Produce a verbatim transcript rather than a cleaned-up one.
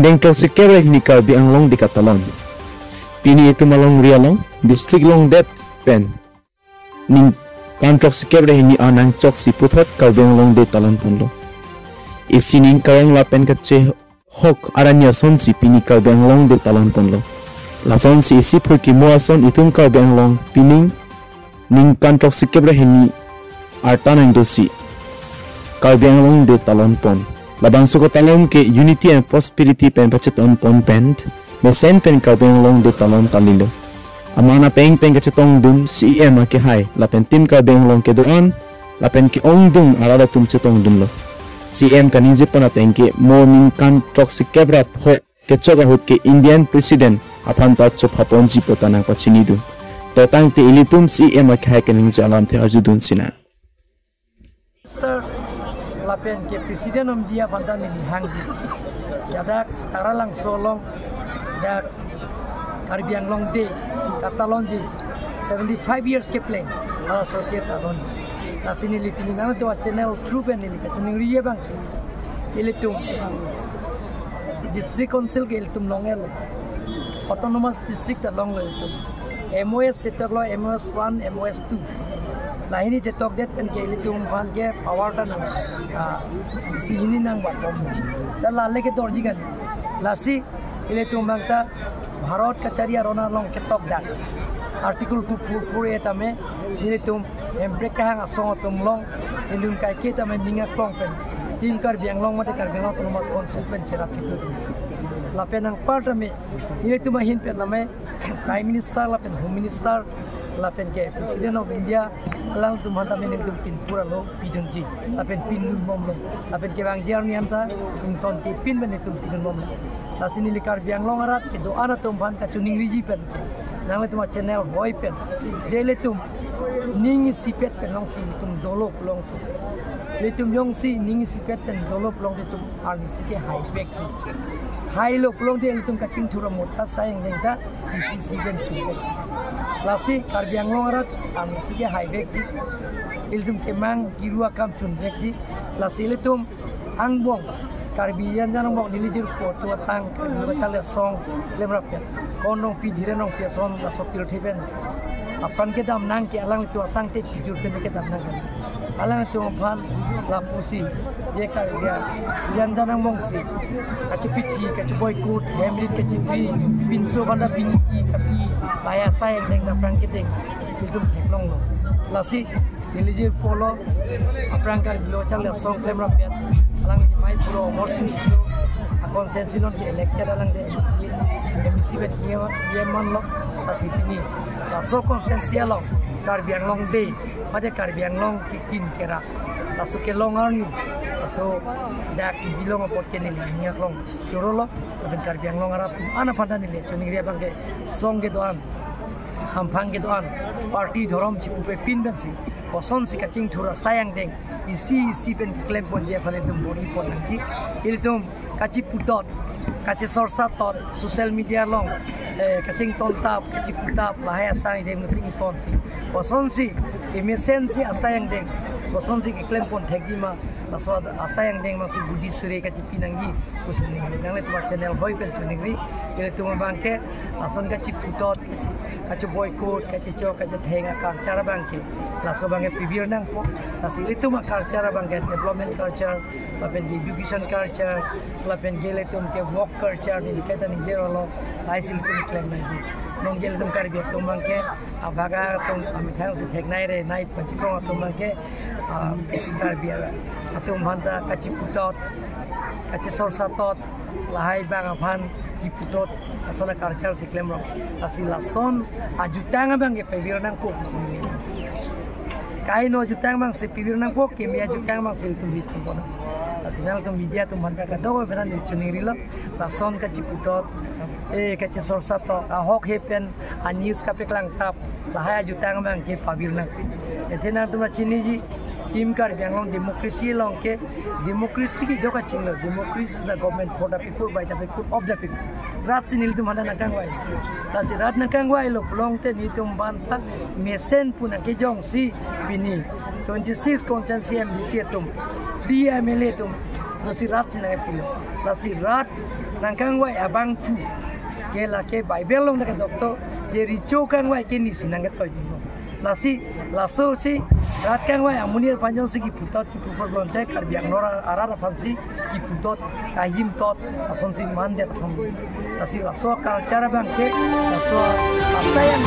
Deng throksi kep ra hini Karbi Anglong Day katalon. Pini itum alongri along district longdet pen ningkan throksi kep ra hini arnam choksi puthot Karbi Anglong Day talon ponlo. Isi ning karong lapen kachehok arni asonsi pini Karbi Anglong Day talon ponlo. Lasonsi isi phurkimo ason itum Karbi Anglong pining ningkan throksi kep ra hini arta nangdosi Karbi Anglong Day talon pon. Labangso katalon ke unity and prosperity pen pacheton pon pen mesen pen Karbi Anglong Day talon talilo. Aman apeng pen kachetongdun C E M akehai lapen Team Karbi Anglong kedo-an lapen ke-ongdung arat atum chetongdunlo. C E M kaningje pon ateng ke mo ningkan throksi kep ra pho kechok ahut ke Indian President aphan ta chophaponji pu ta nangpachinidun. To tangte ilitum C E M akehai kaningje alamthe arjudun sinang. Sir, lapen ke President of India aphan ta neli hangji. Ladak Taralangso along, dak Karbi Anglong Day katalonji, seventy five years kepleng, halaso ketalonji. Lasi neli pini nangtum achannel through pen neli kachiningri abang ke, ilitum District Council ke ilitum long-et lo. Autonomous District ta longlo ilitum. M O S chetok lo, M O S one, M O S two. Lahini chetokdet pen ke ilitum aphan ke power ta nang, ah, isi hini nangbatbom. Ta lale kedorji kali. Lasi ilitum abang ta Bharat kachari aron along ketokdak Article two four four A tame ilitum Hemprek kehang asong atum along, ilitum kaike tame ning aklong pen Team Karbi Anglong mate Karbi Anglong Autonomous Council pen cherap itu. Lapen anparta me, ilitum ahin pen tame Prime Minister lapen Home Minister lapen ke President of India, alangtum aphan tame nelitum pin pura lo pidunji, lapen pindunbomlo, lapen kevangji arni anta ingtonte pin pen nelitum pindunbomlo. Lasi neli Karbi Anglong arat kedo-an atum aphan kachiningriji pen, nanglitum achannel hoi pen, je ilitum ning isipet pen longsi ilitum dolo pulote, ilitum jongsi ning isipet pen dolo pulote ilitum arnisi ke haivekji. Hailo pulote ilitum kachingthur amot asai angdeng ta isi isi pen chingvek. Lasi Karbi Anglong arat arnisi ke haivekji. Ilitum kemang kiru akam chunvekji. Lasi ilitum angbong, Karbi Anglong angbong neli jirpo tu atang, Karbi Anglong Kacharli Asong klemrap pen, Kon Rongpi, Dhiren Rongpi ason laso pirthe pen apran kedam nang ke, alanglitum asangte pijur pen kedam nang ke. Alangtum aphan lapusi, je Karbi Anglong angbongsi kachipithi, kachiboycott, hem rit kachipi, pinso banda pini kapi, lahai asai angdeng ta apran kedeng ilitum theklonglo. Lasi neli jirpo lo, aphrang Karbi Anglong Kacharli Asong klemrap pen, alang mai puro Amarsing Tisso a-constituency along ke elected alangte M A C pen E M, E M manlo. Lasi pini laso constituency along Karbi Anglong Day, mate Karbi Anglong kekim kerak, laso kelong arni, laso dak kebi long apot ke neli ning aklong chorolo. Lapen Karbi Anglong arat atum an aphan ta neli chiningri abang ke, song kedo-an, hamphang kedo-an, party dhorom chipupe pin pensi, kosonsi kachingthur asai angdeng isi isi pen keklemponji aphan ilitum bor-i pon nangji. Ilitum kachiputot, kachisorsatot, social media along, eh, kachingtontap, kachiputap, lahai asai angdeng sing tonsi, kosonsi, kemesensi asai angdeng, kosonsi keklemponthekji ma, laso asai angdeng masi budi suri kachipi nangji pusi neli nanglitum achannel hoi pen chiningri. Ilitum abang ke lason kachiputot, kachi, kachiboycott, kachichok, kachitheng a-culture abang ke, laso abang ke pavir nangpo. Lasi ilitum a-culture abang ke development culture, lapen ke education culture, lapen ke ilitum ke work culture, neli kaita ningje rolo, lahai si ilitum klem nangji. Non ke ilitum Karbi atum abang ke, abhaga atum amethang si theknai re, nai pachikong atum abang ke, ah, Karbi atum aphan ta kachiputot, kachisorsatot, lahai bang aphan kiputot, lason a-culture si klemrong. Lasi lason ajutang abang ke pavir nangpo pusi neli. Kaheno ajutang abang si pavir nangpo, keme ajutang abang si ilitum rit nangpo. Lasi nangtum media atum aphan ta kadokave aphan neli chiningrilo, lason kachiputot, eh, kachisorsatot, ahok he pen a-news kapeklangtap, lahai ajutang abang ke pavir nang. Athe nangtum ta chiniji, Team Karbi Anglong democracy along ke, democracy ke jok kachinglo, democracy is the government for the people, by the people, of the people. Rat si nelitum aphan ta nangkangvai. Lasi rat nangkangvailo pulote nelitum aphan ta mesen pu nangkejongsi pini twenty six constituency M D C atum, three M L A atum, Lasi rat si nangkepi. Lasi rat nangkangvai abangphu ke lake Bible along ta kedok to, je recho kangvai ke nisi nangketoi dun. Lasi laso si rat kangvai amonit aphan jongsi kiputhot kipu pon pulote Karbi Anglong arat aphansi kiputhot, kahimthot, lasonsi mandet ason. Lasi laso culture abang ke, laso apa yang